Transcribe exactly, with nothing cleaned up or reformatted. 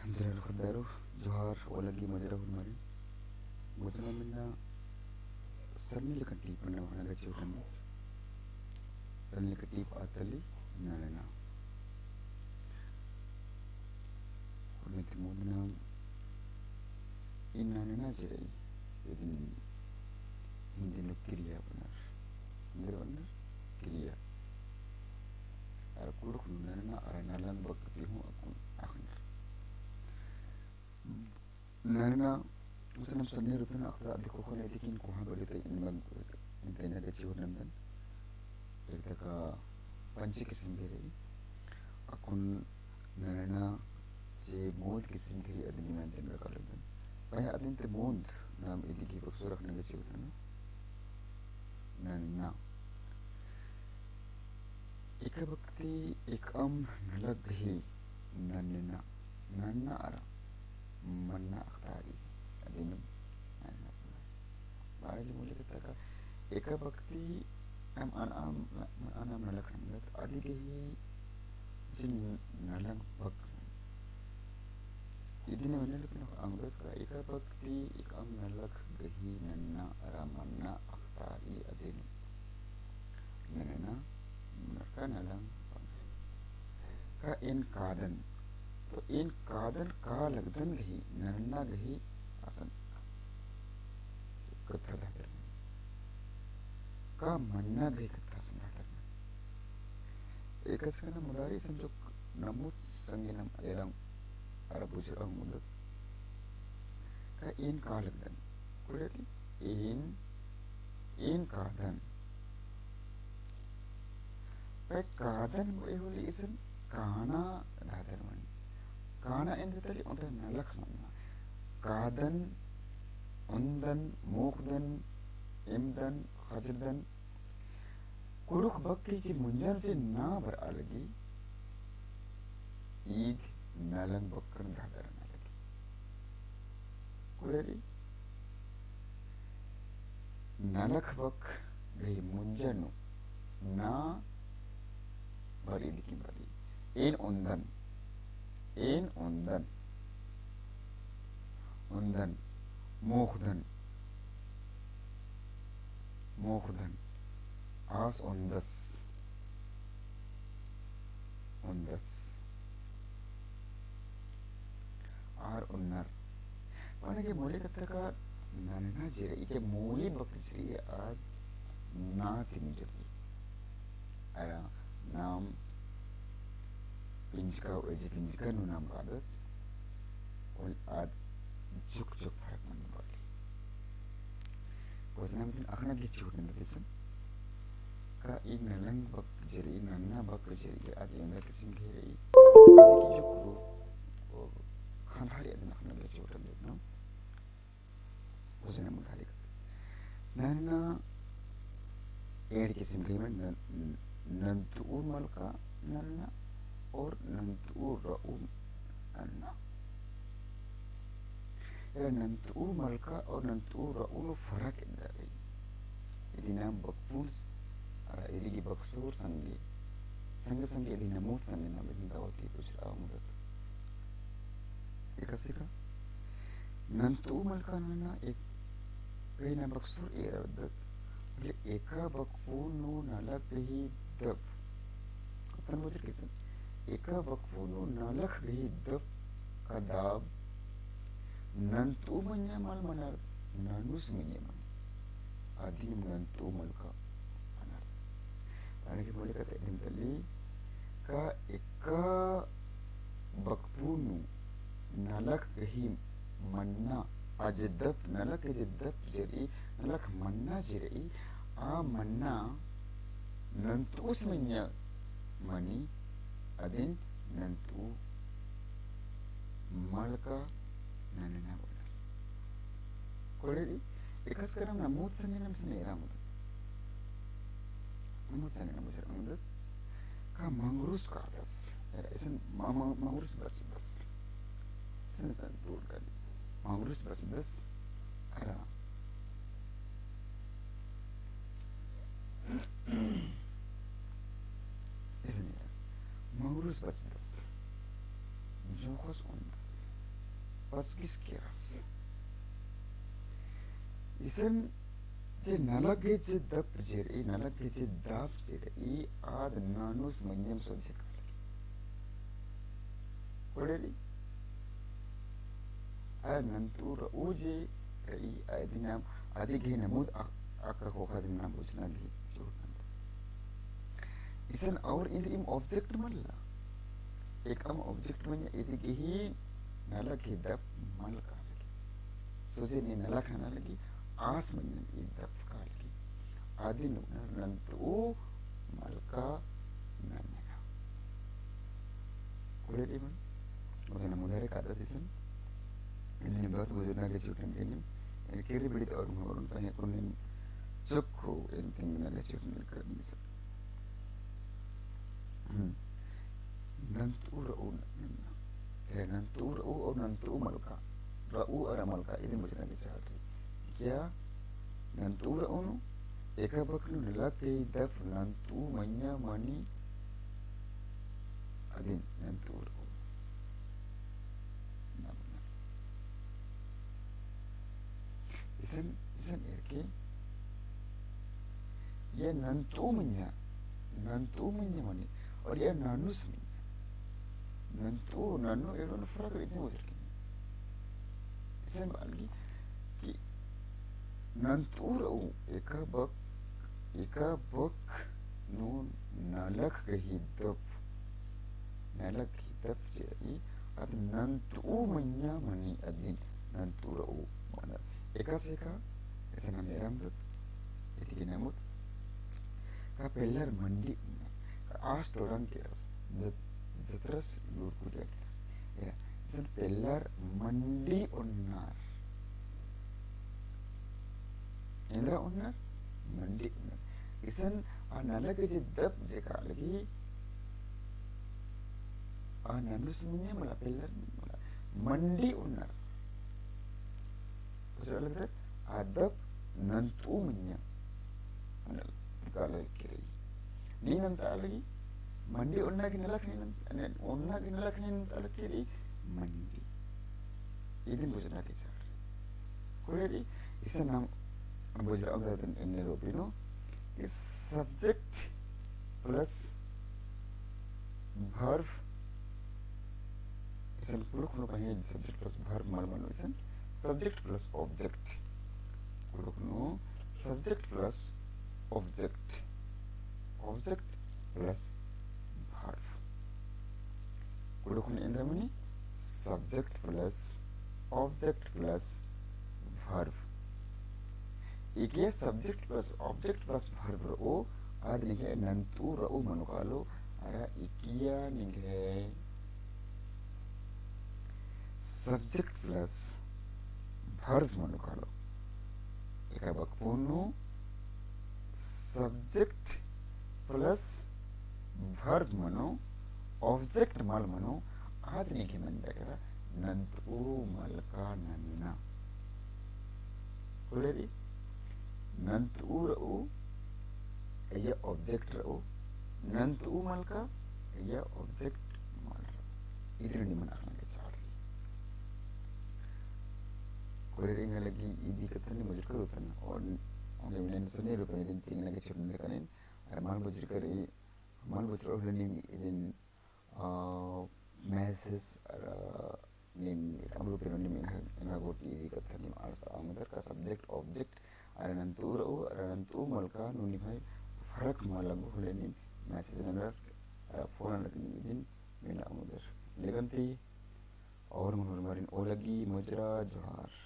इन्द्रर ख़द्दारो जोहार ओलग्गी मजरा हुरमारिन। गोचना मिन्ना सन्नी लेखन टीप नम हना गच्ची उठन। सन्नी लेखन टीप आतली ननना। उर्मित मुंद नाम ई ननना जे रई, इदिन हिंदी नू क्रिया बअनर। एन्देर बअनर? क्रिया। अरा कुँड़ुख़ नू ननना अरा नलंग बक्कती हूँ अक्कुन अख़नर। ननना, उसन हम सन्नी रूपन अख़ता, अदी ख़ोख़ा नू इदिकिन कोहाँ बड़ी तई इन मग, इन तई ना गच्ची उठन नन्दन। एक तका पंचे किसिम गही रई। अक्कुन ननना जे मुन्द किसिम गही रई अदिन निमन तेन बेकार लगदन। पहें अदिन ते मुन्द नाम इदिगही बक्सो रखना गच्ची उठन नन्ना। एका बक्कती एकअम नलख गही नन्ना, नन्ना अरा मन्ना अख़तारी अदिन नन्ना। बाड़ा ली मूली कत्था का एका बक्कती नम अनअम, अनअम नलख नन्दत, अदी गही जिन नलख बक। इदिन मन्ना लेकिन अमदत का एका बक्कती एकअम नलख गही नन्ना अरा मन्ना अख़तारी अदिन नन्ना नलख का नलख का एन कादन। तो एन कादन का लगदन गही नन्ना गही असन कत्था धरदर मनी। का मन्ना गही कत्था असन धरदर मनी। एकस कना मुदारी संजोक नमुत संगे नम एरम अरा बुझुरआ मुदत। का एन का लगदन? कुड़ेरी एन, एन कादन। पहें कादन बई होले इसन काना धरदर मनी। काना एन्देर तली ओन्टा नलख मन्ना। कादन, ओन्दन, मोख़दन, एमदन, ख़जरदन। कुँड़ुख़ बक जे मुंजा नू जे ना बरआ लगी, ईद नलख बक्कन धरदर ना लगी। कुड़ेरी नलख बक गही मुंजा नू ना बरई दिकिम बरई। एन ओन्दन, एन ओन्दन, ओन्दन, मोख़दन, मोख़दन, आस ओन्दस, ओन्दस। आर ओन्नर। पहें एका मूली कत्था का नन्ना जे रई, एका मूली बक जे रई, आद ना ती मुंजर रई। अरा नाम पिंजका, एजे पिंजका नू नाम कादत, ओल आद जुक जुक फरक मन्ना बाली। गोचना मिन्ना अख़ना गही चूट नन्दत इसन। का ई नलख बक जे रई, नन्ना बक जे रई, आद एवंदा किसिम गही रई। आद की जो कुरु, ओ, खंधारी आद अख़ना गही चूट नन्दत ना। गोचना मुदारी का। नन्ना एंड़ किसिम गही मनी, नन-, नन्तऊ मलका नन्ना और नन्तऊ रऊ नन्ना। एरा नन्तऊ मलका और नन्तऊ रऊ नू फरक एन्दरा रई। इदिन नाम बकफुस, अरा इदिगी बकसोर संगे, संगे संगे इदिन नमुत संगे नाम इदिन दव ती बुझुरआ मुदत। एकासे का नन्तऊ मलका नन्ना एक गही नाम बकसोर एरा बअदत। बोले एका बकफुन नू नलख गही दफ। कत्थन बजर किसन। एका बकफुन नू नलख गही दफ का दाब नन्तऊ मइय्याँ मल मनर, ननुस मइय्याँ मनी। अदिन नन्तऊ मलका मनर। अरा की बोले कत्था इदिन तली का एका बकफुन नू नलख गही मन्ना आ जे दफ, नलख गही जे दफ जे रई, नलख मन्ना जे रई, आ मन्ना नन्तऊस मइय्याँ मनी, अदिन नन्तऊ मलका नन्ना बोलर। कोड़े रई, एकासे का नाम नमुत संगे नाम इसन एरा मुदत। नमुत संगे नाम बुझुरआ मुदत। का मंगरुस कादस। एरा इसन म-, म-, मंगरुस बचदस। इसन, इसन बोल कर। मंगरुस बचदस। अरा इसन एरा मंगरुस बचदस। जोंख़स ओन्दस। पसगिस केरस। इसन जे नलख गे जे दप जे रई, नलख गे जे दप जे रई, आद नानुस मइय्याँ सोझे कालगी। कोड़े रई? अरा नन्तु रऊ जे रई, अदिन नाम अदी गे नमुद अ-, अक्का ख़ोख़ा दिम नाम बुझना गे जरूरत नंदत। इसन और इन्द्रिम object मल्ला। एकअम object मइय्याँ इदी गही नलख गे दप मल कालगी। सोझे नीन नलख नना लगी, आस मइय्याँ ई दप कालगी। अदिन नन्तु मलका नन्ना। कोड़े रई मल? उसन मुदारे कादत इसन। इदिन बात बुझुरना गे चुटन के नीम। इन केरी बिड़ित और मुहरुन तंगे कुन नीम चुक्को इन तिंगना गे चुटन कर दिसन। हम्म। नन्तु रऊ नन्ना। ए, नन्तु रऊ और नन्तु मलका। रऊ अरा मलका, इदिन बुझना गे चाड़ रई। क्या नन्तु रऊ नू, एका बक नू नलख गे दप नन्तु मइय्याँ मनी अदिन नन्तु रऊ। इसन, इसन एरके या नन्तु मइय्याँ, नन्तु मइय्याँ मनी, और या नानुस मइय्याँ। नन्तु, नन्नु एड़ो नू फरक रई इदिन बुझर के। इसन बआलगी कि नन्तु रऊ एका बक, एका बक नू नलख गही दप, नलख गही दप जे रई, अद नन्तु मइय्याँ मनी अदिन नन्तु रऊ मना। एकासे का, इसन नाम एरा ओंगदत, इदी गे नमुद। का पेल्लर मंडी उन्नर, का आस टोड़ंग केरस, जत-, जतरस लूर कुरिया केरस। एरा, इसन पेल्लर मंडी उन्नर। एन्दरा उन्नर? मंडी उन्नर। इसन आ नलख गे जे दप जे कालगी, आ नानुस मइय्याँ मला, पेल्लर मला, मंडी उन्नर। उजरा लगदर, आ दप नन्तु मइय्याँ। कालगी रई। नीन नन्ता लगी, मंडी उन्ना गही नलख नीन नन्ता, उन्ना गही नलख नीन नन्ता लगी रई, मंडी। इदिन बुझना गे चाड़ रई। कोड़े रई, इसन नाम बुझरा ओंगदत एन्ने रूपी नू, कि subject plus verb, इसन कुँड़ुख़ नू पहें subject plus verb मल मनो, इसन subject plus object। कुँड़ुख़ नू subject plus object, object plus verb। कुँड़ुख़ नू एन्दरा मनी subject plus object plus verb। इकिया subject plus object plus verb रओ, आद निंग्है नन्तु रऊ मनो कालो, अरा इकिया निंग्है subject plus verb मनो कालो। एका बक पुन्नु subject plus verb मनो, object मल मनो, आद निंग्है मंजा केरा नन्तु मलका नन्ना। कोड़े रई, नन्तु रऊ, अइय्या object रऊ, नन्तु मलका, अइय्या object मल रऊ। इदिन निमन अख़ना गे चाड़ रई। कोड़े रई, एंगा लगी इदी कत्थन नीम मुजरा करोतन, और ओंगे मिनन सन्नी रूपन इदिन तिंगना गे चुटन दे करेन, अरा मल मुजरा करी, मल मुजरा होले नीम इदिन, आ, message अरा नीम एकअम रूपे नू नीम एंगा, एंगा गूटी इदी कत्थन नीम आस ता ओंगदर का subject, object, अरा नन्तु रऊ, अरा नन्तु मलका नू निम्है फरक मल लग्गो होले नीम message ननर, अरा phone ननर नीम इदिन मेना ओंगदर। लेगन्ती और मुन्नुर मरिन ओलगी मुजरा जोहार।